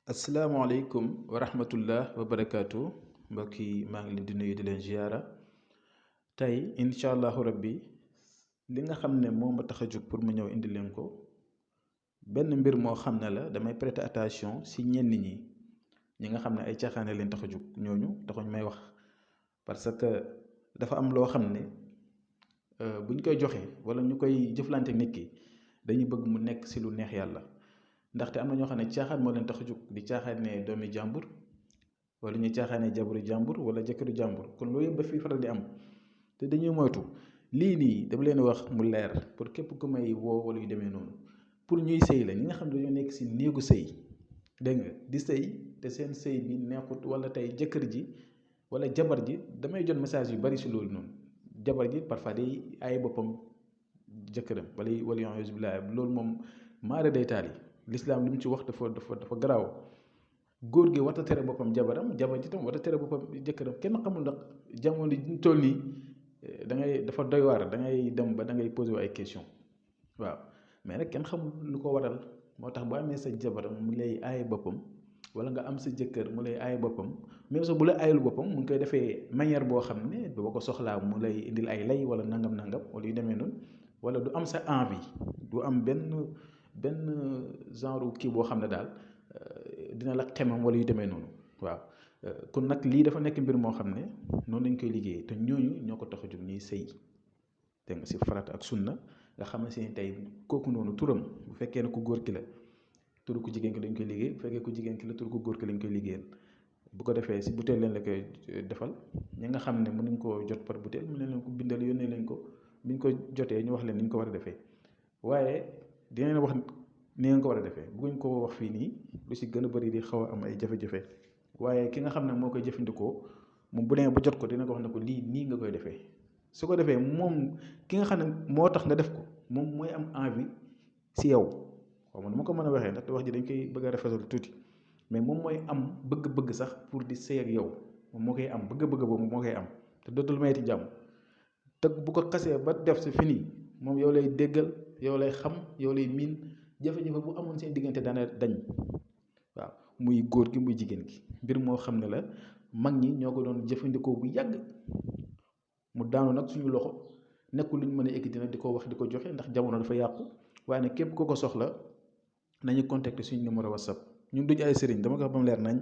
asalaamaaleykum wa rahmatullah wa barakaatu mbokk yi maa ngi leen di nuyu di leen ziyaara tey incha allahu rabbi li nga xam ne moo ma tax a jóg pour mu ñëw indi leen ko benn mbir moo xam ne la damay prêter attention si ñenn ñi nga xam ne ay caaxaane leen tax a jóg ñooñu taxuñ may wax parce que dafa am loo xam ne buñ koy joxe wala ñu koy jëflante nit ki dañuy bëgg mu nekk si lu neex yàlla. ndaxte am na ñoo xam ne caaxaan moo leen tax a jóg di caaxaanee doomi jàmbur wala ñuy caaxaanee jabaru jàmbur wala jëkkëru jàmbur kon loolu yëpp dafay faral di am te dañuy moytu lii nii dama leen wax mu leer pour képp ku may woo wala yu demee noonu pour ñuy sëy la ñi nga xam ne dañoo nekk si néegu sëy dégg nga di sëy te seen sëy bi neexut wala tey jëkkër ji wala jabar ji damay jot message yu bari si loolu noonu jabar ji parfois day ay boppam jëkkëram wala ya'uuzu billaahi loolu moom maara day taal yi lislaam li mu ci wax dafa garaaw góor gi warta tere boppam jabaram jabar ji tam warta tere boppam jëkkëram kenn xamul ndax jamono ji ñu toll nii dafa doy waar da ngay dem ba da ngay posé wu ay question waaw mais nag kenn xamul lu ko waral moo tax boo amee sa jabaram mu lay aaye boppam wala nga am sa jëkkër mu lay aaye boppam même sax bu la aayul boppam mu ngi koy defee manière boo xam ne boo ko soxlaa mu lay indil ay lay wala nangam wala yu demee noonu wala du am sa envie du am benn genre kii boo xam ne daal dina la xemam wala yu demee noonu waaw kon nag lii dafa nekk mbir moo xam ne noonu lañ koy liggéeyee te ñooñu ñoo ko tax a jóg ñuy sëy dégg nga si farata ak sunna nga xam ne seen tey kooku noonu turam bu fekkee ne ku góor ki la turu ku jigéen ki lañ koy liggéey bu fekkee ku jigéen ki la turu ku góor ki lañ koy liggéeyal bu ko defee si butéel leen la koy defal ñi nga xam ne mën nañ koo jot par butéel mën leen ko bindal yónnee leen ko biñ ko jotee ñu wax leen ni ñu ko war a defee waaye dinañ wax ni nga ko war a defee bëgguñ ko wax fii nii lu si gën a bëri di xaw a am ay jafe-jafe waaye ki nga xam ne moo koy jëfandikoo moom bu demee ba jot ko dina ko wax ne ko lii nii nga koy defee su ko defee moom ki nga xam ne moo tax nga def ko moom mooy am envie si yow xaw ma nu ma ko mën a waxee ndaxte wax ji dañ koy bëgg a rafetal tuuti mais moom mooy am bëgg-bëgg sax pour di sëy ak yow moom moo koy am bëgg-bëgg boobu moo koy am te dootul mayeti jàmm te bu ko xasee ba def si fini moom yow lay déggal yow lay xam yow lay miin jafe-jafe bu amoon seen diggante dana dañ waaw muy góor gi muy jigéen gi mbir moo xam ne la mag ñi ñoo ko doon jëfandikoo bu yàgg mu daanu nag suñu loxo nekkul lu ñu mën a ekkati nag di ko wax di ko joxe ndax jamono dafa yàqu waaye nag képp ku ko soxla nañu contacter suñu numéro WhatsApp ñun duñ ay sëriñ dama ko wax ba mu leer nañ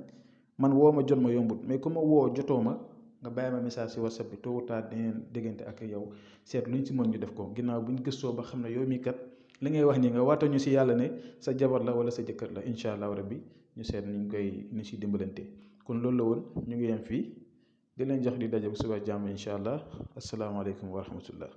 man woo ma jot ma yombut mais ku ma woo jotoo ma nga bàyyi ma message si WhatsApp bi tôt ou tard dinañ déggante ak yow seet luñ si mën ñu def ko ginnaaw buñ gëstoo ba xam ne yow mii kat li ngay wax nii nga waata ñu si yàlla ne sa jabar la wala sa jëkkër la incha allah rabbi ñu seet ñu si dimbalante kon loolu la woon ñu ngi yem fii di leen jox di daje bu suba jàmm incha allah asalaamaaleykum wa rahmatullah